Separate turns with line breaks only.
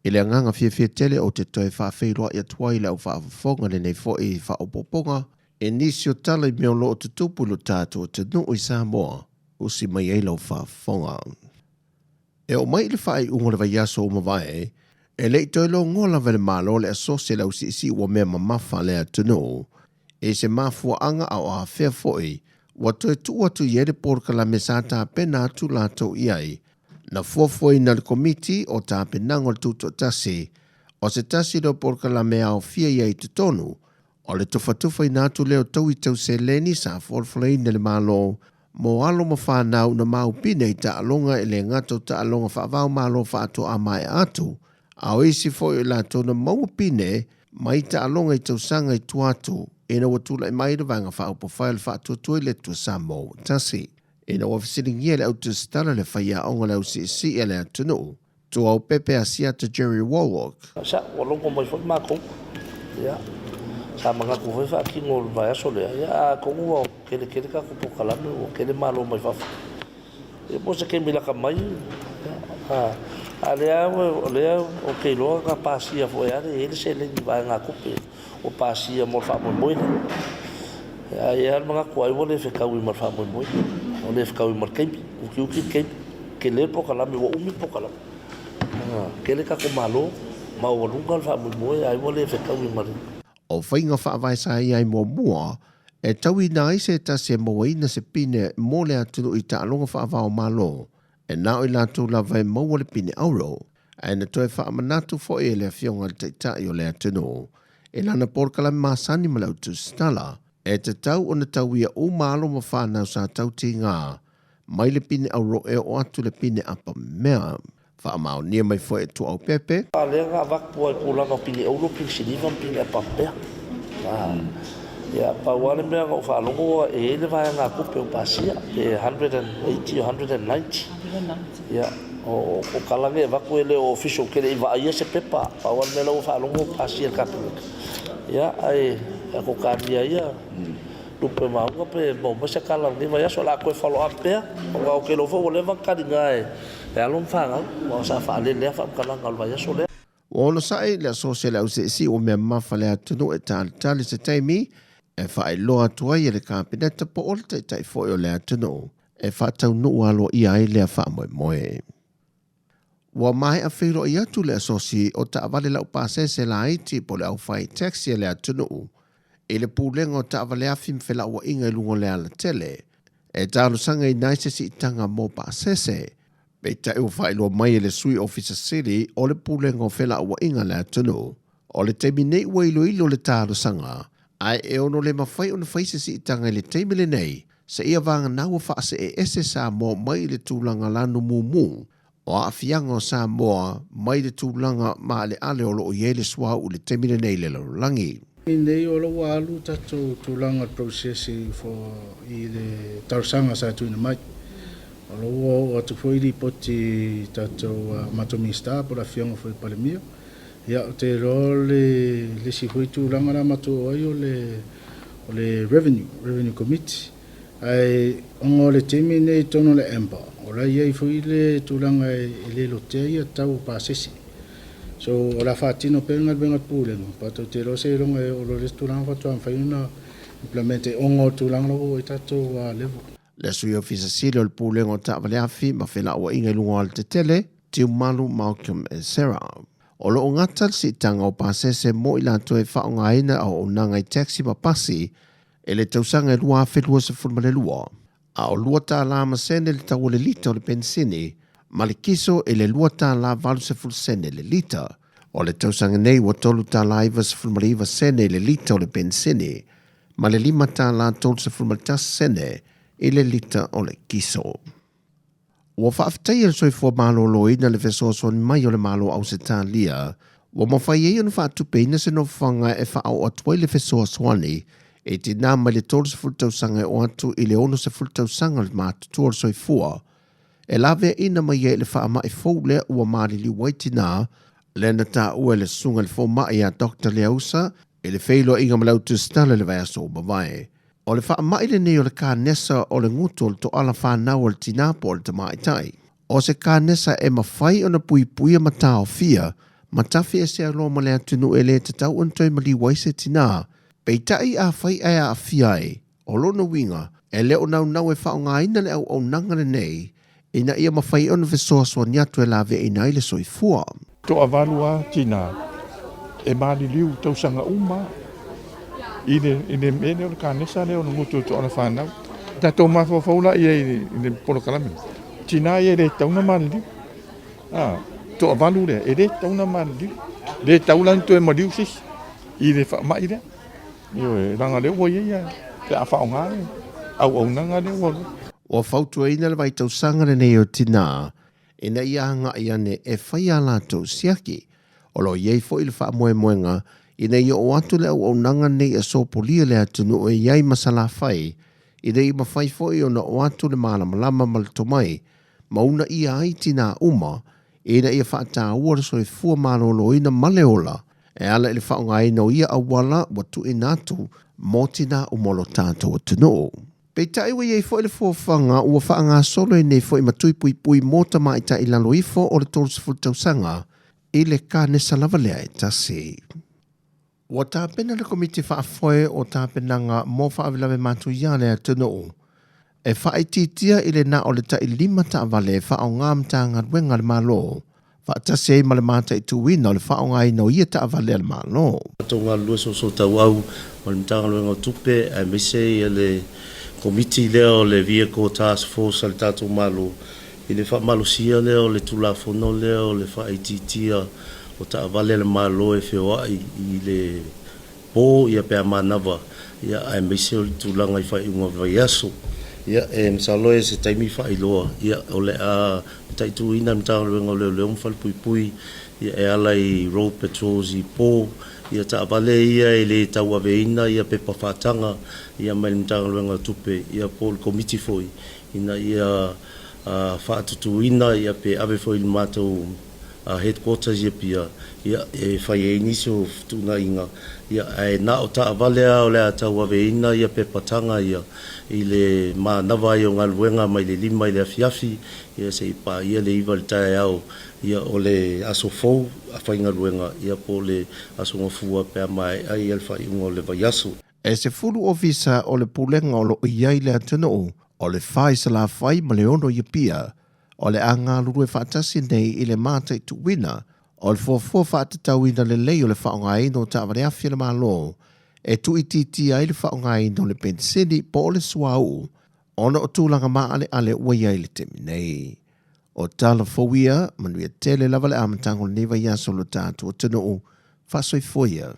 I le agaga fiafia tele ou te toe faafeiloai atu ai i le au faafofoga i lenei foi faaopoopoga i nisi o tala i mea o lo o tutupu i lo tatou atunuu i Samoa, usi mai ai lau faafofoga. E oo mai i le faaiuga o le vaiaso ua mavae, e le i toe logoa lava e le Malo le asosi a le ausiisii ua mea mamafa a le atunuu i se mafuaaga a o afea foi ua toe tuu atu i ai le polokalame sa tapena atu latou i ai. Na fuafuaina e le Komiti o Tapenaga o le Tutoatasi o se tasi lea o polokalame e aofia i ai i totonu o le tufatufaina atu lea o taui tau seleni sa folafolaina e le Malo mo alo ma fanau na maupine i taaloga e le gata o taaloga faava-o-Malo faatoa maea atu, a o isi foi o i latou na maua pine mai taaloga i tausaga i tua atu ina ua tulai mai le Vaega Faaupufai o le Faatuatua i le Atua Samoa ua Tasi. Ina ua fesiligia e le autusitala le faiaoga le ausiisii a le atunuu, Tuaupepe Asiata Jerry Warwick.
Sa ua logo mai foi matou, ia, sa manatu foi faatino le vaiaso lea, ia atonu ua tele tele tatou polokalame ua tele malo mai fafo. Ia po o se taimi lata mai, ia, a o lea o lea ou te iloa na pasia foi lava e i ai le seleni vaegatupe ua pasia mo le faamoemoe lea. Ae i ai lava le manatu ai ua le fetaui ma le faamoemoe, ua le fetaui ma le taimi, utiuti le taimi, tele le polokalame, ua umi le polokalame. Tele tatou malo, maualuga le faamoemoe ae ua le fetaui ma le.
O faiga faavae sa i ai muamua e tauina ai se tasi e mauaina se pine mo le atunuu i taaloga faava-o-Malo, e na o i latou lava e maua le pine auro, ae na toe faamanatu foi e le Afioga i le Taitai o le atunuu i lana polokalame masani ma le autusitala, e tatau ona tauia uma alo ma fanau sa tautiga mai le pine auro e oo atu le pine apamea. Faamaonia mai foi e Tuaaupepe.
A lea na avatu ai tulaga o pine auro, pine siliva ma pine apamea. Ia, pau lava le mea na ou faalogo e i ai le vaegatupe o pasia, pe 180 or 190. Ia, o tala nei e avatu e le o official, ou te le i vaaia se pepa. Pau lava le mea la ua faalogo ua pasia e le Kapeneta. Ia, ae tatou talia ia lupe maua pe maua mai se tala i lenei vaiaso. O le a toe follow up pea, aua ou te iloa foi ua leva ona taliga e alo ma fanau, aua sa faalele lava faamatalaga o le vaiaso lea.
Ua onosai le asosi a le ausiisii ua mea mamafa le atunuu e talitali se taimi e faailoa atu ai e le Kapeneta po o le Taitai foi o le atunuu e faataunuu aloaia ai lea faamoemoe. Ua maea feiloai atu le asosi o taavale laupasese laiti po o le aufai taxi a le atunuu i le Pulega o Taavale Afi ma Felauaiga i luga o le alatele e talosagaina ai se siitaga mo pasese. Peitai ua faailoa mai e le Sui Ofisa Sili o le Pulega o Felauaiga a le atunuu, o le taimi nei ua iloilo le talosaga, ae e ono le mafai ona fai se siitaga i le taimi lenei seia vagana ua faasee ese Samoa mai i le tulaga lanu mumu o aafiaga o Samoa mai le tulaga maaleale o lo o i ai le suauu i le taimi lenei i le lalolagi.
Nei o lo ua alu tatou tulaga o le process for i le talosaga sa tuuina mai. O lo ua oo atu foi lipoti i tatou matou Minisita po o le Afioga foi i le Palemia. Ia ou te iloa o le isi foi tulaga la matou oo ai o le o le Revenue, Revenue Committee. Ae ona o le taimi lenei i totonu o le AMBER, o la e i ai foi le tulaga e le lotea ia tau o pasese. So o le a faatino pea le galuega a le Pulega, but ou te iloa seiloga e oo loa i le isi tulaga faatoa mafai ona implement ona o le tulaga la ua oo i ai tatou level.
Le Sui Ofisa Sili o le Pulega o Taavale Afi ma Felauaiga i luga o Alatetele, Tiumalu Malcolm Esera. O lo o gata le siitaga o pasese mo i latou e faaaogaina auaunaga i taxi ma pasi i le tausaga e 2022, a o $2 ma sene le tau o le lita o le penisini ma le kiso i le $2.80 sene le lita. O le tausaga nei ua $3.99 sene i le lita o le penisini ma le $5.31 sene i le lita o le kiso. Ua faafetaia le soifua maloloina le fesoasoani mai o le Malo o Ausetalia ua mafai ai ona faatupeina se nofoaga e faaoo atu ai le fesoasoani i tinā mai le 30 tausaga e oo atu i le 60 tausaga o le matutua o le soifua e laveaiina mai ai i le faamai fou lea ua maliliu ai tinā lea na taua e le Susuga i le Fomai ia Doctor Leausa i le feiloaiga ma le autusitala i le vaiaso ua mavae. O le faamai lenei o le kanesa o le gutu o le toala fanau a le tinā po o le tamaitai. O se kanesa e mafai ona puipuia ma taofia ma tafiese loa ma le atunuu e le tatau ona toe maliu ai se tinā. Peitai afai ae aafia ai, o lona uiga e le o naunau e faaaogaina le auaunaga lenei ina ia mafai ona fesoasoani atu e laveaiina ai le soifua.
Toavalu lava tinā e maliliu tausaga uma i le i le mea lea o le kanesa lea o le gutu o toala fanau. Tatou mafaufau la i ai i le polokalame. Tinā ia e le tatau ona maliliu. A, toavalu lea e le tatau ona maliliu. Le tatau la ona toe maliu se isi i le faamai lea. Ioe, leaga o lea ua i ai pe a faaaoga le auaunaga lea ua
Ua fautuaina le vaitausaga lenei o tinā ina ia agai ane e fai a latou siaki. O lo o i ai foi le faamoemoega ina ia oo atu le auaunaga nei e sopolia le atunuu e i ai ma Salafai, ina ia mafai foi ona oo atu le malamalama ma le tomai ma uunaia ai tinā uma ina ia faataua le soifua maloloina ma le ola e ala i le faaaogaina o ia auala ua tuuina atu mo tinā uma o lo tatou atunuu. Peitai ua i ai foi le fuafuaga ua faagasolo ai nei foi ma tui puipui mo tamaitai i lalo ifo o le 30 tausaga i le kanesa lava lea e tasi. Ua tapena le Komiti Faafoe o Tapenaga mo Faalavelave Matuia a le Atunuu e faaitiitia i le na o le tai lima taavale e faaaoga Matagaluega a le Malo faatasi ai ma le mataituina o le faaaogaina o ia taavale a le Malo.
Matou galulue soosootaua ma le Matagaluega o Tupe aemaise le Komiti lea o le Vehicle Task Force a le tatou Malo i le faamalosia lea o le Tulafono lea o le faaitiitia o taavale a le Malo e feoai i le po pe a manava aemaise o le tulaga i faaiuga o le vaiaso. E masalo e se taimi faailoa o le a mataituina e le Matagaluega o Leoleo ma Falepuipui e ala i road patrols i po taavale ia e le tauaveina pepa faataga mai le Matagaluega o Tupe po o le Komiti foi ina ia faatutuina pe ave foi i le matou headquarters i Apia e fai ai nisi o fetuunaiga ae na o taavale lava o le a tauaveina pepa taga ia i le manava ai o galuega mai le 5 i le afiafi seia paia le 9 i le taeao o le aso fou faigaluega po o le aso gafua pe a maea le faaiuga o le vaiaso.
E 10 ofisa o le pulega o lo o i ai i le atunuu, o le 4 i Salafai ma le 6 i Apia, o le a galulue faatasi nei i le mataituina o le fuafua faatatauina lelei o le faaaogaina o taavale afi a le Malo e tuuitiitia ai le faaaogaina o le penisini po o le suauu ona o tulaga maaleale ua i ai i le taimi nei. O tala fou ia, manuia tele lava le amataga o lenei vaiaso o lo tatou atunuu. Faasoifua ia.